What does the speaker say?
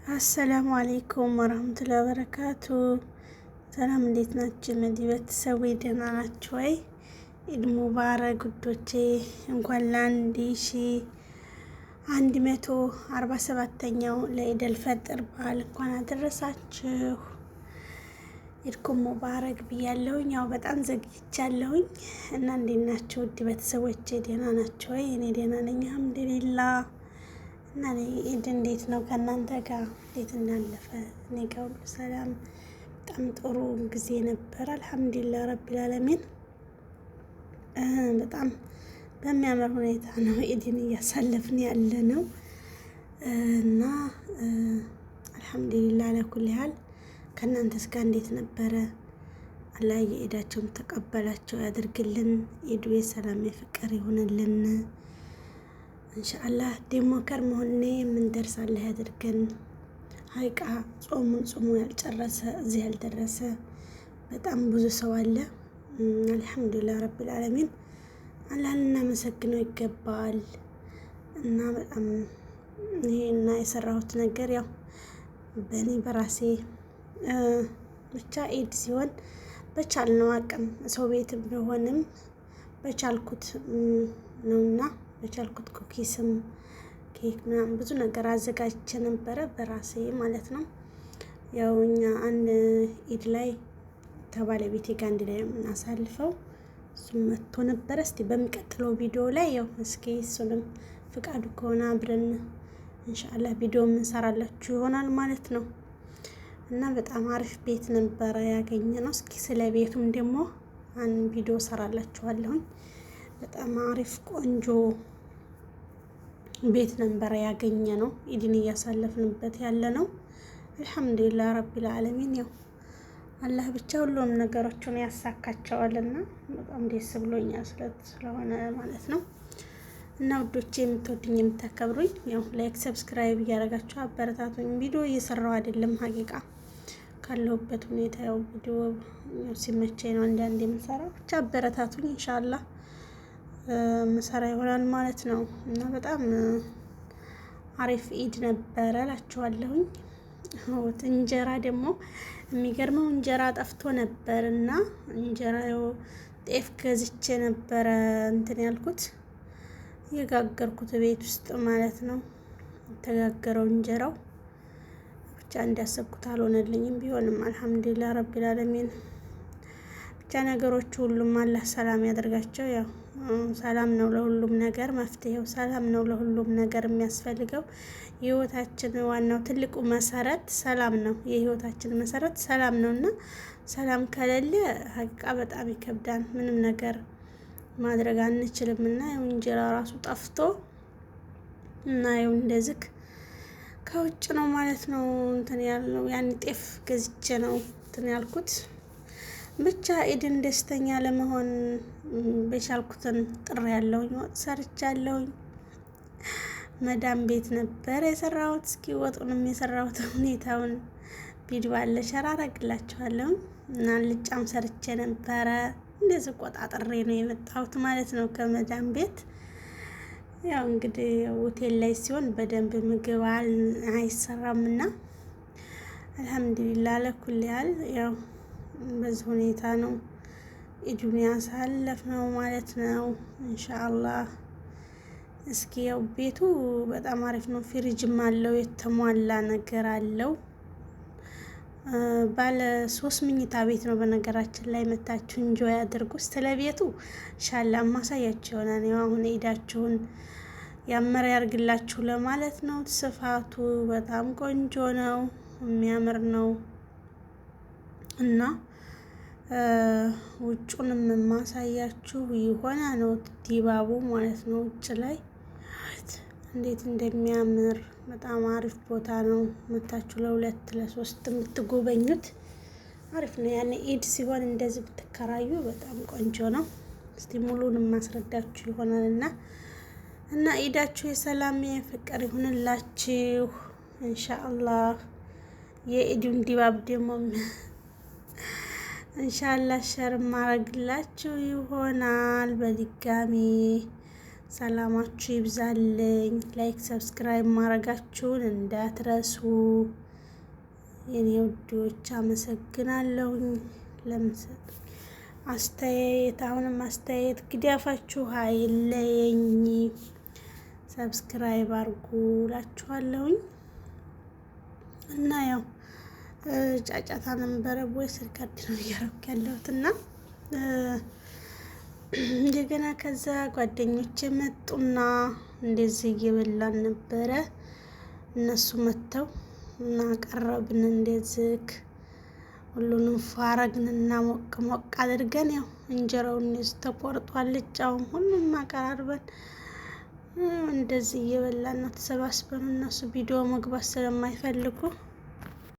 السلام عليكم ورحمة الله وبركاته። ሰላም እንዴት ናችሁ? መዲ ቤተሰብ ደህና ናችሁ ወይ? ኢድ ሙባረክ ውዶቼ፣ እንኳን ለ1147ኛው ለኢደል ፈጥር በዓል እንኳን አደረሳችሁ። ኢድኩም ሙባረክ ብያለሁኝ። ያው በጣም ዘግይቻለሁኝ እና እንዴት ናችሁ ውድ ቤተሰቦቼ? ደህና ናችሁ ወይ? እኔ ደህና ነኝ አልሐምዱሊላህ። እና ኢድ እንዴት ነው ከእናንተ ጋር እንዴት እንዳለፈ? እኔ ጋር ሁሉ ሰላም፣ በጣም ጥሩ ጊዜ ነበር። አልሐምዱሊላህ ረቢል ዓለሚን። በጣም በሚያምር ሁኔታ ነው ኢድን እያሳለፍን ያለ ነው እና አልሐምዱሊላህ ለኩል ያህል። ከእናንተስ ጋር እንዴት ነበረ? አላህ የኢዳቸውን ተቀበላቸው ያድርግልን። ኢዱ የሰላም የፍቅር ይሆንልን። እንሻአላህ ደግሞ ከርመሆኔ የምንደርስ አላህ ያድርገን። ሀይቃ ጾሙን ጾሙ ያልጨረሰ እዚህ ያልደረሰ በጣም ብዙ ሰው አለ። አልሐምዱሊላህ ረቢል ዓለሚን አላህን ልናመሰግነው ይገባል። እና በጣም ይሄና የሰራሁት ነገር ያው በእኔ በራሴ ብቻ ኢድ ሲሆን በቻልነው አቅም ሰው ቤት ቢሆንም በቻልኩት ነውና በቻልኩት cookies ም ኬክ ምናምን ብዙ ነገር አዘጋጅቼ ነበረ በራሴ ማለት ነው። ያው እኛ አንድ ኢድ ላይ ከባለቤቴ ጋር አንድ ላይ የምናሳልፈው እሱም መጥቶ ነበረ። እስቲ በሚቀጥለው ቪዲዮ ላይ ያው እስኪ እሱንም ፍቃዱ ከሆነ አብረን ኢንሻአላህ ቪዲዮ የምንሰራላችሁ ይሆናል ማለት ነው። እና በጣም አሪፍ ቤት ነበረ ያገኘነው። እስኪ ስለ ቤቱም ደግሞ አንድ ቪዲዮ ሰራላችኋለሁኝ። በጣም አሪፍ ቆንጆ ቤት ነበረ ያገኘነው። ኢድን እያሳለፍንበት ያለ ነው። አልሐምዱሊላህ ረቢል ዓለሚን። ያው አላህ ብቻ ሁሉም ነገሮችን ያሳካቸዋልና በጣም ደስ ብሎኛል ስለሆነ ማለት ነው። እና ውዶቼ የምትወዱኝ የምታከብሩኝ፣ ያው like subscribe እያደረጋችሁ አበረታቱኝ። ቪዲዮ እየሰራው አይደለም ሀቂቃ ካለሁበት ሁኔታ ያው ቪዲዮ ሲመቸኝ ነው አንዳንድ የምሰራው። ብቻ አበረታቱኝ ኢንሻአላህ ምሰራ ይሆናል ማለት ነው። እና በጣም አሪፍ ኢድ ነበረ እላችኋለሁኝ። እንጀራ ደግሞ የሚገርመው እንጀራ ጠፍቶ ነበር እና እንጀራ ጤፍ ገዝቼ ነበረ እንትን ያልኩት የጋገርኩት ቤት ውስጥ ማለት ነው። የተጋገረው እንጀራው ብቻ እንዳሰብኩት አልሆነልኝም። ቢሆንም አልሐምዱሊላህ ረቢል ዓለሚን። ብቻ ነገሮች ሁሉም አላህ ሰላም ያደርጋቸው። ያው ሰላም ነው ለሁሉም ነገር መፍትሄው፣ ሰላም ነው ለሁሉም ነገር የሚያስፈልገው። የህይወታችን ዋናው ትልቁ መሰረት ሰላም ነው። የህይወታችን መሰረት ሰላም ነው እና ሰላም ከሌለ ሀቂቃ በጣም ይከብዳል። ምንም ነገር ማድረግ አንችልም እና ያው እንጀራ ራሱ ጠፍቶ እና ያው እንደዚህ ከውጭ ነው ማለት ነው እንትን ያልነው ያን ጤፍ ገዝቼ ነው እንትን ያልኩት። ብቻ ኢድን ደስተኛ ለመሆን በቻልኩትን ጥሪ ያለውኝ ወጥ ሰርቻለሁኝ። መዳም ቤት ነበር የሰራሁት። እስኪ ወጡንም የሰራሁት ሁኔታውን ቪዲዮ አለ share አረግላችኋለሁ። እና ልጫም ሰርቼ ነበረ። እንደዚህ ቆጣጥሬ ነው የመጣሁት ማለት ነው ከመዳም ቤት። ያው እንግዲህ ሆቴል ላይ ሲሆን በደንብ ምግብ አይሰራምና አልሐምዱሊላህ ለኩል ያህል ያው በዚህ ሁኔታ ነው ኢዱን ያሳለፍነው ማለት ነው። ኢንሻአላህ እስኪ ያው ቤቱ በጣም አሪፍ ነው። ፍሪጅም አለው፣ የተሟላ ነገር አለው። ባለ 3 መኝታ ቤት ነው። በነገራችን ላይ መታችሁ enjoy አድርጉ። ስለ ቤቱ ኢንሻአላህ ማሳያችሁ ይሆናል። ያው አሁን ኢዳችሁን ያመረ ያርግላችሁ ለማለት ነው። ስፋቱ በጣም ቆንጆ ነው፣ የሚያምር ነው እና ውጩንም የማሳያችሁ የሆነ ነው ዲባቡ ማለት ነው። ውጭ ላይ እንዴት እንደሚያምር በጣም አሪፍ ቦታ ነው። መታችሁ ለሁለት ለሶስት የምትጎበኙት አሪፍ ነው። ያኔ ኢድ ሲሆን እንደዚህ ብትከራዩ በጣም ቆንጆ ነው። እስቲ ሙሉን ማስረዳችሁ ይሆናል እና ኢዳችሁ የሰላም የፍቅር ይሁንላችሁ ኢንሻአላህ። የኢዱን ድባብ ደግሞ ኢንሻአላህ share ማረግላችሁ ይሆናል። በድጋሚ ሰላማችሁ ይብዛልኝ። Like subscribe ማድረጋችሁን እንዳትረሱ የኔ ውዶች፣ አመሰግናለሁኝ ለምሰጥ አስተያየት። አሁንም አስተያየት ግዳፋችሁ አይለየኝ። Subscribe አድርጉ እላችኋለሁኝ። እና ያው ጫጫታ ነበረ ወይ ስልክ ነው እያደረኩ ያለሁት እና እንደገና ከዛ ጓደኞቼ መጡና እንደዚህ እየበላን ነበረ። እነሱ መጥተው እና ቀረብን እንደዚህ ሁሉንም ፏረግንና ሞቅ ሞቅ አድርገን ያው እንጀራውን ተቆርጧል፣ ልጫውን ሁሉም አቀራርበን እንደዚህ እየበላን ነው ተሰባስበን። እነሱ ቪዲዮ መግባት ስለማይፈልጉ